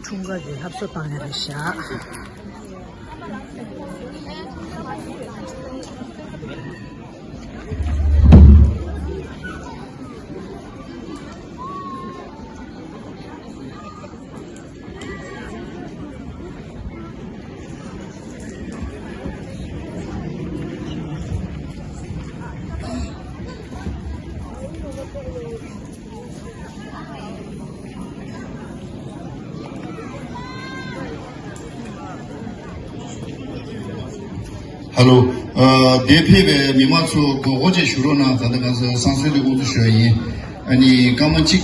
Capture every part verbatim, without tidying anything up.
འཁྲུངས་སྐར་གྱི་ལྷ་གསོལ་བཏང་ཡ་རེད་ཤག་ཧ་ལོ། ཨ། འདིར་ཕེབས་པའི་མི་མང་ཚོ་དགོས་མཁོ་ཅིག་ཞུ་རོགས་གནང་། ད་ལྟ་ང་ཚོ་བསང་གསོལ་དེ་དབུ་འཛུགས་ཞུ་བ་ཡིན། ཨ་ནི་སྐར་མ་གཅིག་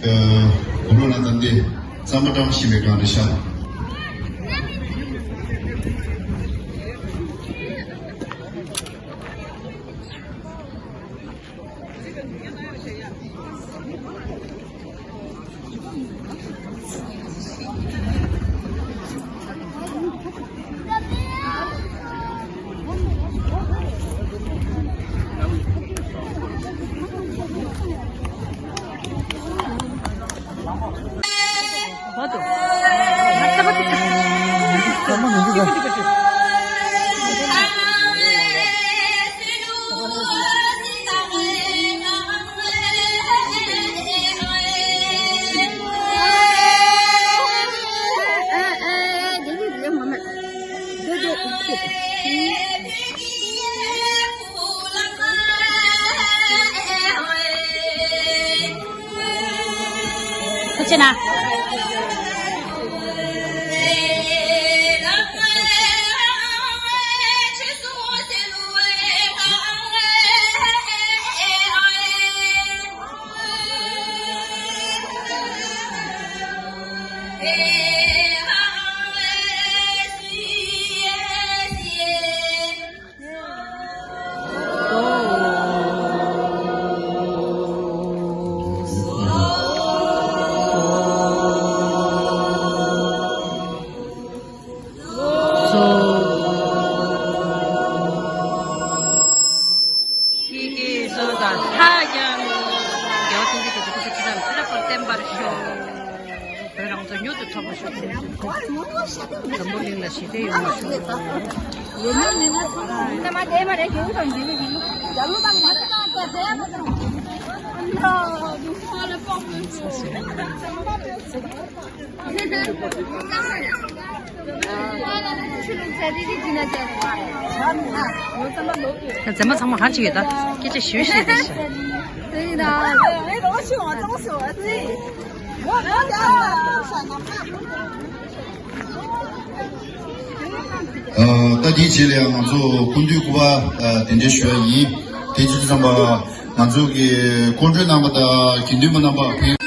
ཨ། དགོས་རོགས་གནང་། ད་འདི་རྩམ་པ་བཀྲམ་བཞིན་པའི་སྒང་རེད་ཤག་ཀྱེ་ཀྱེ་སོ་དང་ལྷ་ཡང་རྒྱལ་བ་སངས་རྒྱས་ཀྱི་གཟུགས་སྐུ་ཚེ་ཁྲི་ཕྲག་ཕྲི་རབ་པར་བརྟན་པར་ཤོག་བོད་རང་བཙན་མྱུར་དུ་ཐོབ་པར་ཤོག་འཛམ་བུ་གླིང་ལ་ཞི་བདེ་ཡོང་བར་ཤོག་མཛེས་མ་ཚང་མ་ཧ་ཅིག་ཡོད་ད། སྐད་ཆ་ཞུ་ཤེས་ད་ཤ། ཨ། ད་དེའི་རྗེས་ལ་ང་ཚོ་སྐུ་མདུན་སྐུ་པར་ཨ། གདན་འདྲེན་ཞུ་ཡ་ཡིན། དེ་བྱས་ཙང་ང་ཚོ་གི་སྐུ་མགྲོན་རྣམ་པ་དང་དགེ་འདུན་པ་རྣམ་པ།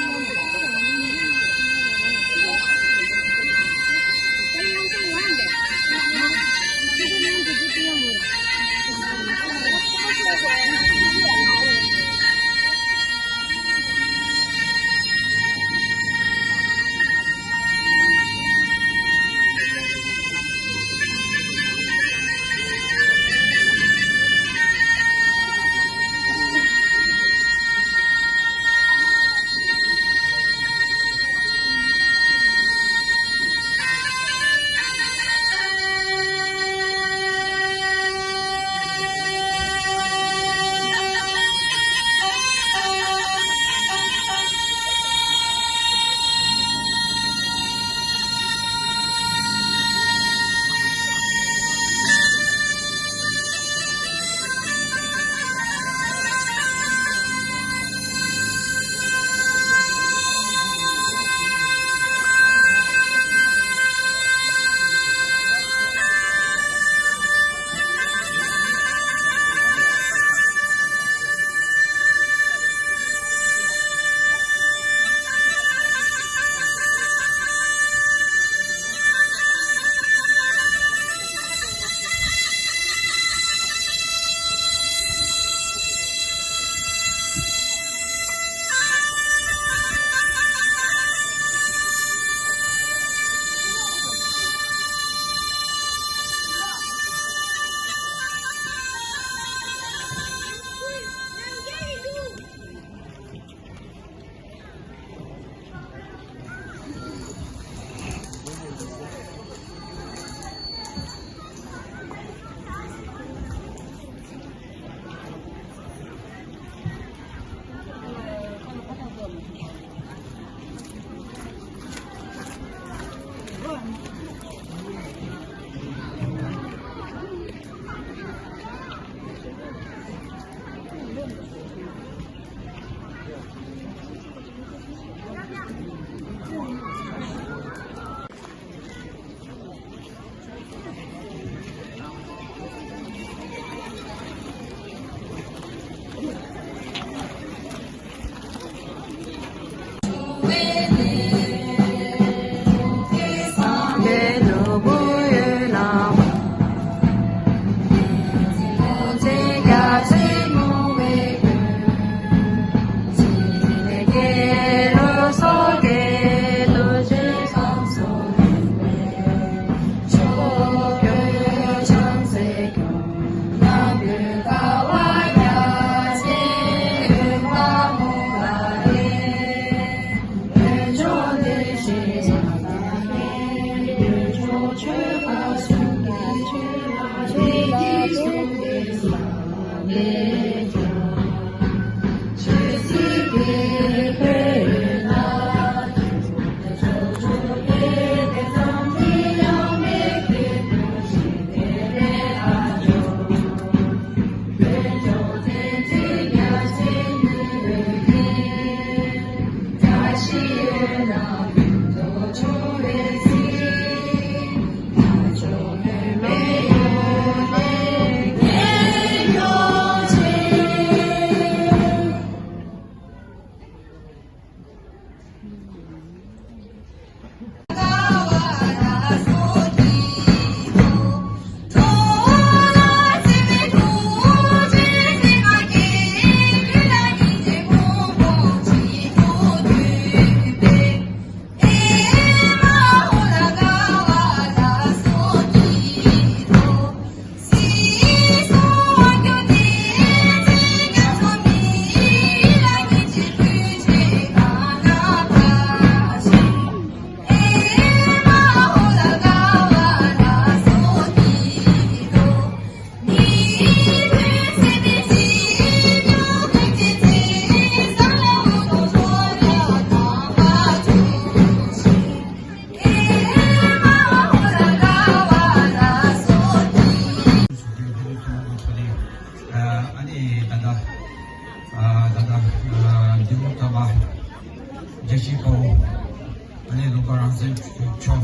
ཨ་ནི་ལུང་པ་རང་བཙན་མཆོག་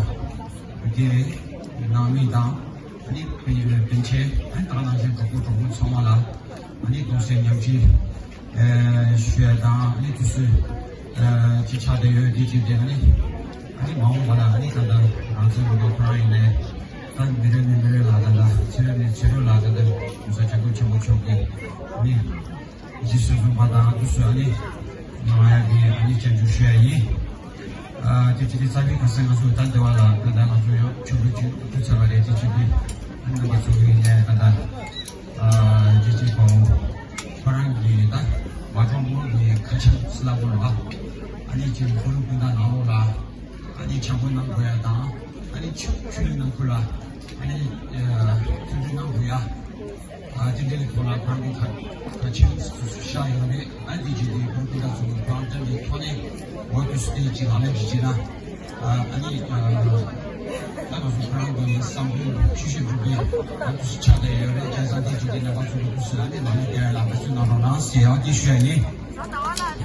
གི་ནང་མི་དང་། ཨ་ནི་པཎ་པཎ་ཆེན། ཨ་ནི་ད་ག་ནང་བཞིན་གྲོགས་པོ་གྲོགས་མོ་ཚང་མ་ལ། ཨ་ནི་གདུང་སེམས་མཉམ་སྐྱེད་ཨེ་ཞུ་ཡ་དང་། ཨ་ནི་དུས་ཚོད་ཨེ་ཅིག་ཆགས་བསྡད་ཡོད། དེ་བྱས་ཏེ་ཨ་ནི། ཨ་ནི་མ་འོངས་པ་ལ་ཨ་ནི་ད་ལྟ་རང་བཙན་ལུང་པ་ཁོ་རང་ཡིན་ནའི། ད་མི་རེ་ནས་མི་རེ་ལ་ད་ལྟ། ཕྱི་རོལ་ནས་ཕྱི་རོལ་ལ་ད་ལྟ་གོང་ས་སྐྱབས་མགོན་ཆེན་པོ་མཆོག་གིས་ཨ་ནི་རྗེས་སུ་བཟུང་བ་དང་། དུས་ཚོད་ཨ་ནི་གནང་ཡ་གི་ཨ་ནི་སྤྱན་འབུལ་ཞུ་ཡ་ཡིན། ཨ་དེ་བྱས་ཏེ་རྩ་བའི་ཁ་སང་ང་ཚོ་ད་འདི་བ་ལ་ད་ལྟ་ང་ཚོ་ཡོད་ཆུ་བུ་ཅིག་ཐུག་ཚར་བ་རེད། དེ་བྱས་ཏེ་ཨ་ནི་རྣམ་པ་ཚོ་གི་ནས་ད་ལྟ་ཨ་རྗེ་བཙུན་དཔའ་བོ་ཁོ་རང་གི་ད་མ་གྲོངས་གོང་གི་ཁ་ཆེམས་སི་ལ་གོ་ལ་ཨ་ནི་ཅིག་ཁོ་རང་སྤུན་ཟླ་ནང་ལོགས་ལ་ཨ་ནི་འཆར་སྒོ་གནང་དགོས་ཡ་དང་། ཨ་ནི་ཆུ་ཆུ་ལུད་ནང་ཁུལ་ལ་ཨ་ནི་ཨ་མཐུན་སྒྲིལ་གནང་དགོས་ཡ། ཨ་དེ་འདྲའི་ཐོག་ལ་ཁོང་གི་ཁ་ཁ་ཆེམས་བཞག་ཡོད་རེད། ཨ་འདི་བྱས་ཏེ་ཁོང་སྤུན་ཟླ་ཚོ་གི་ཁོ་རང་ཐོན་པའི་ཐོག་ནས་འོ་དུས་སུ་དེ་ཅིག་ལག་ལེན་ཅིག་བྱས་ན། ཨ་ཨ་ནི་ཨ་ད་ང་ཚོ་ཁོ་རང་གི་བསམ་འདུན་ཆུ་ཞིག་འགྲུབ་པའི་འོ་དུས་སུ་ཆགས་བསྡད་ཡོད་རེད། བྱས་ཙང་དེ་བྱས་ཏེ་རྣམ་པ་ཚོ་གི་དུས་སུ་ཨ་ནི་ལག་ལེན་དེ་ལ་འབད་བརྩོན་གནང་རོགས་གནང་ཟེར་ཡང་དེ་ཞུ་ཡ་ཡིན།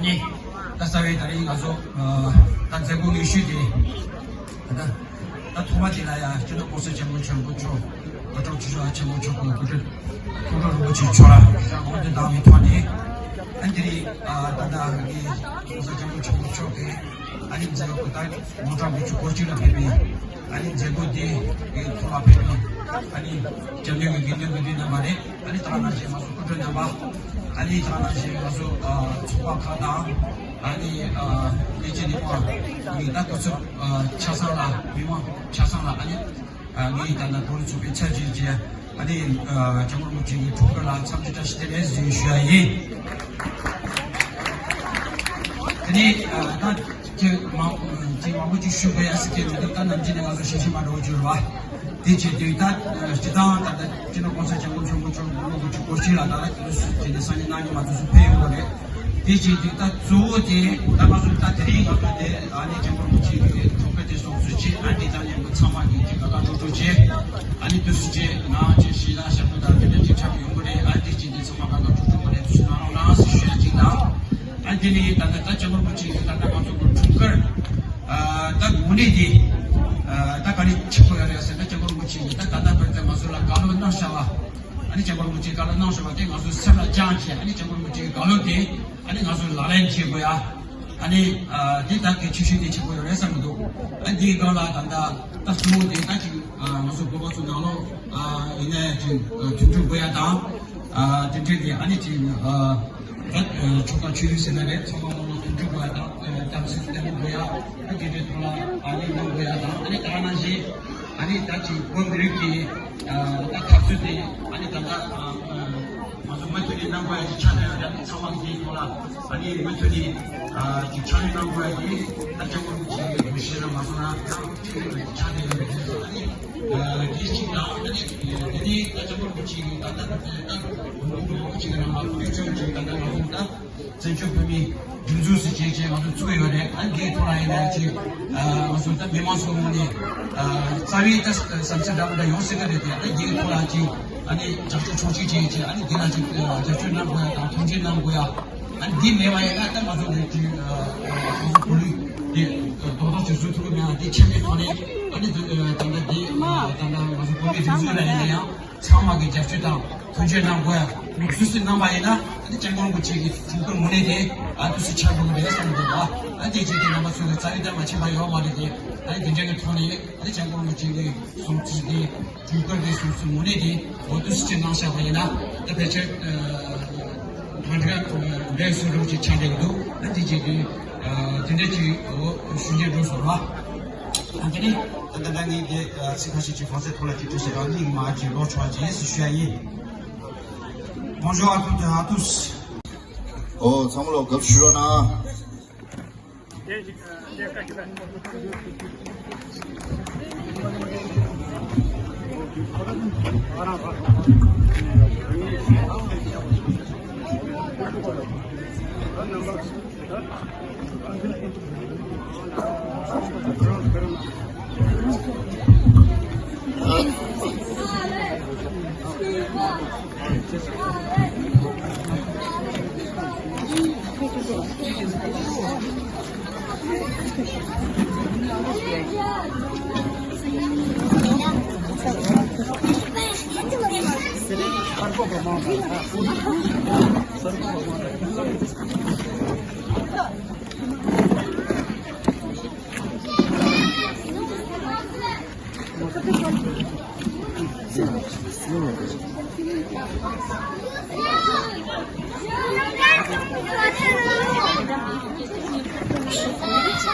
ནི། ད་རྩ་བའི་ད་རིང་ང་ཚོ་ཨ་ད་མཛད་སྒོ་དངོས་བཤུས་དེ་ད་ད་ཐོག་མ་དེ་ལ་ཡ་སྤྱི་ནོར་༸གོང་ས་༸སྐྱབས་མགོན་ཆེན་པོ་མཆོག་སྐུ་ཕྲེང་བཅུ་བཞི་པ་ཆེན་པོ་མཆོག་གི་སྐུ་ཕྲེང་སྐུ་ཕྲེང་རིན་པོ་ཆེ་མཆོག་ལ་ཞལ་སྔོན་དུ་བདམས་པའི་ཐོག་ནས། ཨ་འདི་རིང་ཨ་ད་ལྟ་ངེད་༸གོང་ས་༸སྐྱབས་མགོན་ཆེན་པོ་མཆོག་གིས་ཨ་ནི་མཛད་སྒོ་ད་ནོར་བྲང་དགུ་བཅུ་གོ་གཅིག་ལ་ཕེབས་པའི་ཨ་ནི་མཛད་སྒོ་འདི་གི་ཐོག་ལ་ཕེབས་པའི་ཨ་ནི་སྐྱབས་མགོན་གྱི་དགེ་འདུན་དགེ་འདུན་རྣམ་པ་རེད། ཨ་ནི་ད་ག་ནང་བཞིན་ང་ཚོ་སྐུ་མགྲོན་རྣམ་པ། ཨ་ནི་ད་ག་ནང་བཞིན་ང་ཚོ་ཨ་ཚོགས་པ་ཁག་དང་། ཨ་ནི་ཨ་ལས་བྱེད་ནི་པ་ཡིན་ད་སྐུ་ཚབ་ཨ་ཆ་ཚང་ལ། མི་མང་ཆ་ཚང་ལ། ཨ་ནི་ཨ་ངའི་ད་ལྟ་བོད་རིགས་ཚོགས་པའི་ཚབ་ཅིག་བྱས། ཨ་ནི་ཨ་སྐྱབས་མགོན་རིན་པོ་ཆེ་གི་འཁྲུངས་སྐར་ལ་འཚམས་འདྲི་བཀྲ་ཤིས་བདེ་ལེགས་ཟེར་ཞུ་ཡ་ཡིན། ཨ་ནི་ཨ་ད་ཅིག་མང་ཅིག་མང་པོ་ཅིག་ཞུ་དགོས་ཡ་ཟེར་གྱི་མི་འདུག་ད་ནམ་རྒྱུན་ནས་ང་ཚོ་ཞལ་བཞེས་མ་འགྲོ་གི་ཡོད་རེད་བ། དེ་བྱས་དུས་ད་སྤྱི་བཏང་ད་ལྟ་སྤྱི་ནོར་༸གོང་ས་༸སྐྱབས་མགོན་ཆེན་པོ་མཆོག་ལོ་དགུ་བཅུ་གོ་གཅིག་ལ་ད་ལྟ་དུས་སུ་དེ་ནས་སང་ཉིན་གནངས་ཉིན་མ་དུས་སུ་ཕེབས་ཡོང་གི་རེད། དེ་བྱས་དུས་ད་གཙོ་བོ་དེ་ད་ང་ཚོ་ད་དེ་རིང་ང་ཚོ་དེ་ཨ་ནི་སྐྱབས་མགོན་རིན་པོ་ཆེ་གི་འཁྲུངས་སྐར་དེ་སོང་ཚུལ་བྱས། ཨ་ནི་ད་ཉིན་མོ་ཚང་མ་གི་དགའ་དགའ་སྤྲོ་སྤྲོ་བྱས། ཨ་ནི་དུས་སུ་བྱས་ང་ཅིག་ཞིག་ལ་ཞབས་བྲོ་དང་དེ་འདྲ་ཅིག་འཁྲབ་ཡོང་གི་རེད། ཨ་དེ་བྱས་དུས་ཚང་མ་དགའ་དགའ་སྤྲོ་སྤྲོ་བ་རེད། དུས་སུ་གནང་རོགས་གནང་ཟེར་ཞུ་ཡ་གཅིག་དང་། ཨ་དེ་ནས་ད་ལྟ་ད་སྐྱབས་མགོན་རིན་པོ་ཆེ་གི་ད་ལྟ་ང་ཚོ་གི་འཁྲུངས་སྐར་ཨ་ད་དངོས་གནས་དེ་ཨ་ད་ག་རེ་ཆགས་ཀྱི་ཡོད་རེད་ཟེར་ན། སྐྱབས་མགོན་རིན་པོ་ཆེ་གིས་ད་ད་ལྟ་བར་དུ་ང་ཚོ་ལ་བཀའ་སློབ་གནང་བཞག་པ། ཨ་ནི་སྐྱབས་མགོན་རིན་པོ་ཆེའི་བཀའ་སློབ་གནང་བཞག་པ་དེ་ང་ཚོ་སེམས་ལ་བཅངས་བྱས། ཨ་ནི་སྐྱབས་མགོན་རིན་པོ་ཆེའི་བཀའ་སློབ་དེ་ཨ་ནི་ང་ཚོ་ལག་ལེན་བྱེད་དགོས་ཡ། ཨ་ནི་ཨ་དེ་ད་གལ་ཆེ་ཤོས་དེ་ཆགས་ཀྱི་ཡོད་རེད་བསམ་གྱི་འདུག་ཨ་འདིའི་སྒང་ལ་ད་ལྟ་ད་གཙོ་བོ་དེ་ད་ཅིག་ཨ་ང་ཚོ་བོད་པ་ཚོ་ནང་ལོགས་ཨ་ཡིན་ན་ཅིག་ཨ་མཐུན་སྒྲིལ་དགོས་ཡ་དང་། ཨ་དེ་འདྲས་དེ་ཨ་ནི་ཅིག་ཨ་ད་ཨ་ཆོལ་ཁ་ཆོས་ལུགས་ཟེར་ན་རེད། ཚང་མ་ནང་ལོགས་མཐུན་སྒྲིལ་དགོས་ཡ་དང་། ཨ་དམ་ཚིག་བརྟན་པོ་དགོས་ཡ། ཨ་དེ་འདྲའི་ཐོག་ལ་ཨ་ནི་གནང་དགོས་ཡ་དང་། ཨ་ནི་ད་ག་ནང་བཞིན་ཨ་ནི་ད་ཅིག་བོད་མི་རིགས་ཀྱི་ཨ་ད་འཐབ་རྩོད་དེ་ཨ་ནི་ད་ལྟ་ཨ་ང་ཚོ་མུ་མཐུད་ནས་གནང་དགོས་ཡ་ཅིག་ཆགས་བསྡད་ཡོད་རེད། ཚང་མ་འདིའི་ཐོག་ལ་ཨ་ནི་མུ་མཐུད་ནས་ཨ་ཅིག་ཕྱག་ལས་གནང་དགོས་ཡ་དེ་ད་སྐྱབས་མགོན་རིན་པོ་ཆེ་གི་འདུ་ཤེས་ལ་མ་སོང་ན་ཡང་ཆགས་བསྡད་ཡོད་རེད། ཨ་ནི་ཨ་དེ་གཅིག་དང་། ཨ་ནི་དེ་ནས་ད་སྐྱབས་མགོན་རིན་པོ་ཆེ་གི་ད་ལྟ་ད་ལྟ་ད་ལོ་ངོ་གཅིག་གི་རིང་ལ་དུས་ཚོད་ཅིག་ད་ལྟ་ང་ཚོ་ད། བཙན་བྱོལ་བོད་མིའི་སྒྲིག་འཛུགས་སུ་བྱས་བྱས་ང་ཚོ་བཙུགས་ཡོད་རེད། ཨ་འདིའི་ཐོག་ལ་ཡིན་ན་ཅིག་ཨ་ང་ཚོ་ད་མི་མང་ཚོའི་ངོས་ནས་ཨ་རྩ་བའི་ད་བསམ་ཚུལ་འདྲ་མི་འདྲ་ཡོང་སྲིད་ཀྱི་རེད་དེ། ཨ་འདིའི་ཐོག་ལ་ཅིག་ཨ་ནི་རྒྱབ་སྐྱོར་ཕྱོགས་གཅིག་བྱས་བྱས། ཨ་ནི་འདི་ལ་ཅིག་ཨ་རྒྱབ་སྐྱོར་གནང་དགོས་ཡ་དང་མཐུན་སྒྲིལ་གནང་དགོས་ཡ། ཨ་ནི་འདི་མེད་པ་ཡིན་ན་ད་ང་ཚོ་འདི་ཅིག་ཨ་ང་ཚོ་བོད་ལུགས་དེ་རྡོག་རྡོག་ཅིག་བཟོ་ཐུབ་ཀྱི་མེད་པ་འདི་ཁྱབ་པའི་ཐོག་ནས། ཨ་ནི་ད་ད་ད་འདི་ད་ད་ང་ཚོ་བོད་མིའི་སྒྲིག་འཛུགས་ལ་ཡིན་ན་ཡང་། ཚང་མ་གི་རྒྱབ་སྐྱོར་དང་མཐུན་འགྱུར་གནང་དགོས། ལུགས་སྲོལ་སྲིད་གནང་པ་ཡིན་ན། ཨ་ནི་སྐྱབས་མགོན་རིན་པོ་ཆེ་གི་འཁྲུངས་སྐར་དངོས་གནས་དེ་ཨ་དུས་སུ་ཆགས་འགྲོ་གི་རེད་བསམ་གྱི་འདུག་ཨ་དེ་བྱས་ཏེ་རྣམ་པ་ཚོས་རྩ་བའི་ད་མ་ཕྱིན་པ་ཡོད་མ་རེད་དེ། ཨ་ནི་དེ་འདྲ་གི་ཐོག་ནས་ཨ་ནི་སྐྱབས་མགོན་རིན་པོ་ཆེ་གི་གསུང་ཚིག་དེ། འཁྲུངས་སྐར་དེ་གསུང་ཚིག་དངོས་གནས་དེ་འོ་དུས་སུ་ཆགས་གནང་བཞག་པ་ཡིན་ན། ད་ཕལ་ཆེར་ཨ་གང་དྲག་འདས་སོང་འདྲ་བོ་ཅིག་ཆགས་བསྡད་ཀྱི་འདུག་ཨ་དེ་བྱས་ཏེ་ཨ་དེ་འདྲ་ཅིག་འོ་ཞུ་རྒྱུ་འགྲོ་སོང་ར། ཨ་དེ་ནི་ད་ལྟ་ངས་འདི་ཚིག་ཁ་ཤས་ཅིག་ཧྥ་རན་སིའི་ཐོག་ལ་ཅིག་བྲིས་ཤིག་རང་ཉིད་མ་ཅིག་ལོ་ཆོག་ཅིག་ཞུ་ཡ་ཡིན། Bonjour à toutes et à tous. ཨོ་ཚང་མ་ལོ་དགའ་བསུ་ཞུ་རོགས་གནང་།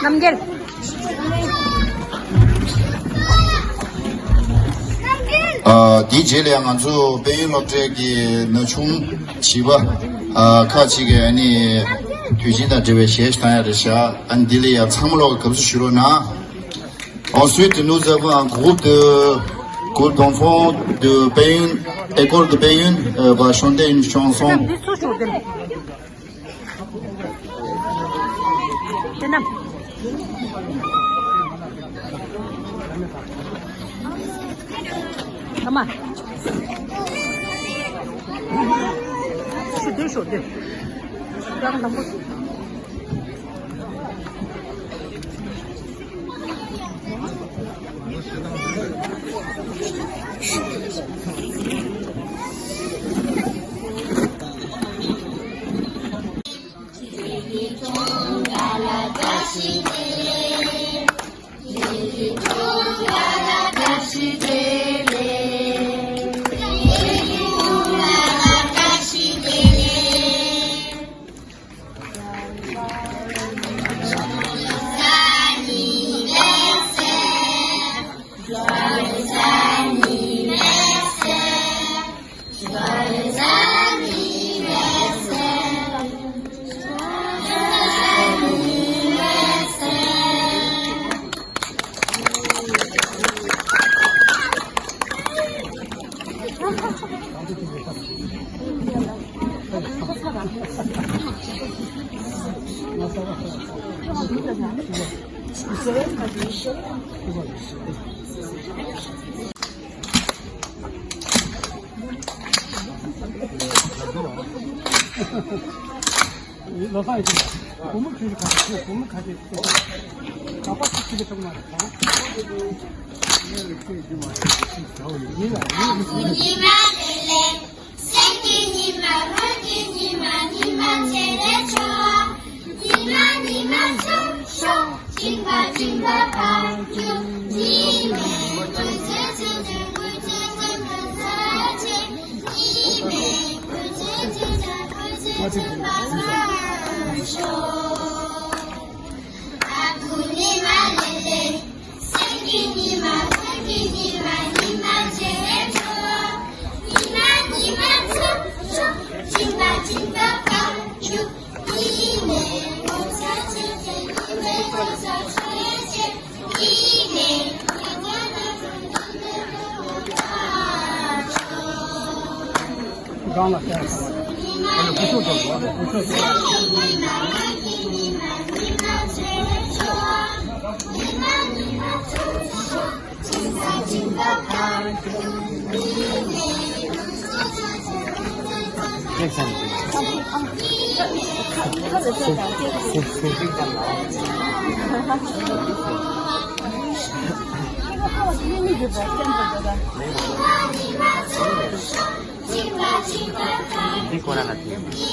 རྣམ་རྒྱལ། ཨ། དེའི་རྗེས་ལ་ཡང་ང་ཚོ་དཔལ་ཡོན་སློབ་གྲྭའི་གི་ན་ཆུང་བྱིས་པ། ཨ། ཁག་ཅིག་གིས་ཨ་ནི་དུས་ཆེན་དང་འབྲེལ་བའི་གཞས་ཤིག་བཏང་ཡ་རེད་ཤག་ཨ་ནི་འདི་ལ་ཡང་ཚང་མ་ལོག་གི་དགའ་བསུ་ཞུ་རོགས་གནང་། Ensuite, nous avons un groupe de, groupe d'enfants de Payun, école de Payun, euh, va chanter une chanson. ཉི་མ་ལས་ལས། སེམས་ཀྱི་ཉི་མ། སྔོན་གྱི་ཉི་མ། ཉི་མ་ཚེ་རེ་ཆོ། ཉི་མ་ཉི་མ་ཆོ་ཆོ། སྦྱིན་པ་སྦྱིན་པ་འཕར་རྒྱུ། ཉི་མའི་སྐུ་ཚེ་ཚེ་ཚེ། སྐུ་ཚེ་ཚེ་ཚེ་ཚེ་ཚེ། ཉི་མའི་སྐུ་ཚེ་ཚེ་ཚེ། སྐུ་ཚེ་ཚེ་ཚེ་འཕར་ཤོག་ཨ་ཁུ་ཉི་མ་ལས་ལས། སེམས་ཀྱི་ཉི་མ། སྔོན་གྱི་ཉི་མ། ཉི་མ་ཚེ་རེ་ཆོ། ཉི་མ་ཉི་མ་ཆོ་ཆོ། སྦྱིན་པ་སྦྱིན་པ་འཕར་རྒྱུ། ཉི་མའི་ངོ་མཚར་ཆེ་ཆེ། ཉི་མའི་ངོ་མཚར་ཆེ་ཆེ། ཉི་མའི་ངོ་མཚར་ཆེ་ཆེ། ཉི་མའི་ངོ་མཚར་ཆེ་ཆེ། སྒང་ལ་བལྟས་ཙང་། ཨ་ནི་སྐུ་ཞབས་དང་སྐུ་ཞབས་དང་། འདི་ཁོ་རང་ལ་བསྟན།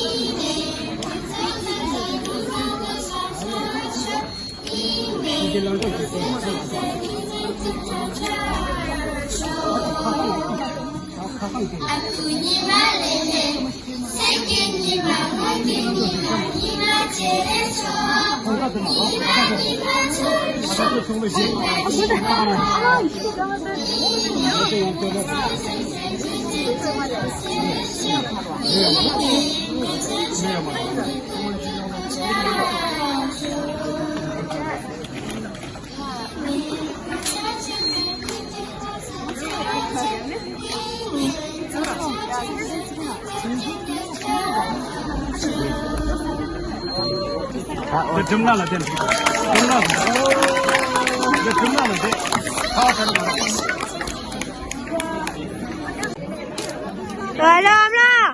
ཁྲིམས་ནང་ལ་བསྡད། ཁྲིམས་ནང་ལ་བསྡད། ཁྲིམས་ནང་ལ་བསྡད། ཁ་བ་ཁ་རུ་ཁ་རུ། ཨ་ལ་ཨ་མ་ལ།